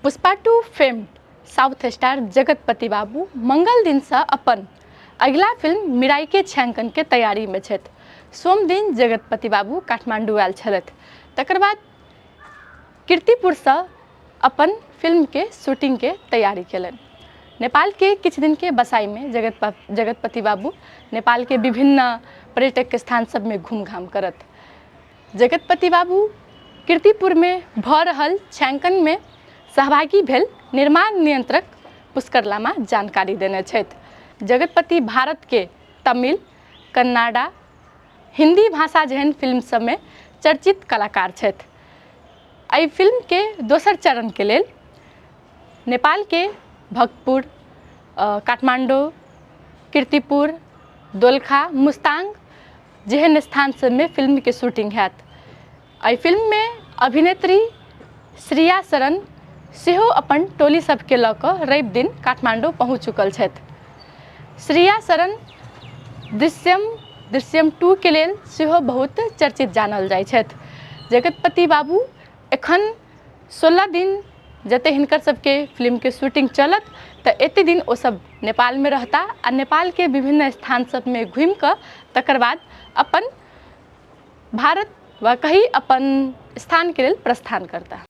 Pushpa 2 fame south star Jagapathi Babu मंगल दिनसँ अपन अगिला फिल्म मिराइके छायांकनके तैयारीमे छथि। सोम दिन जगतपति बाबू काठमांडू आयल छलथि, तकर बाद कीर्तिपुरसँ अपन फिल्मके शूटिंगके तैयारी केलनि। नेपालके किछु दिनके बसाइमे जगतपति बाबू नेपालके विभिन्न पर्यटक स्थान सबमे घूम घाम करत। जगतपति बाबू कीर्तिपुरमे भऽ रहल छायांकनमे सहभागी भेल निर्माण नियंत्रक पुष्कर लामा जानकारी देने छथि। जगतपति भारतके तमिल, कन्नाडा, हिन्दी भाषा जेहन फिल्म सबमे चर्चित कलाकार छथि। एहि फिल्मके दोसर चरणके लेल नेपालके भक्तपुर, काठमाडौँ, कीर्तिपुर, दोलखा, मुस्ताङ जेहन स्थान सबमे फिल्मके शूटिंग हैत। एहि फिल्ममे अभिनेत्री श्रिया शरण सेहो अपन टोली सबके लऽ कऽ रवि दिन काठमाडौँ पहुँच चुकल छथि। श्रिया शरण दृश्यम, दृश्यम 2 के लेल सेहो बहुत चर्चित जानल जाइ छथि। जगतपति बाबू एखन 16 दिन जते हिनकर सबके फिल्मके शूटिंग चलत तऽ एते दिन ओ सब नेपालमे रहता आ नेपालके विभिन्न स्थान सबमे घुमि कऽ तकर बाद अपन भारत वा कही अपन स्थानके लेल प्रस्थान करता।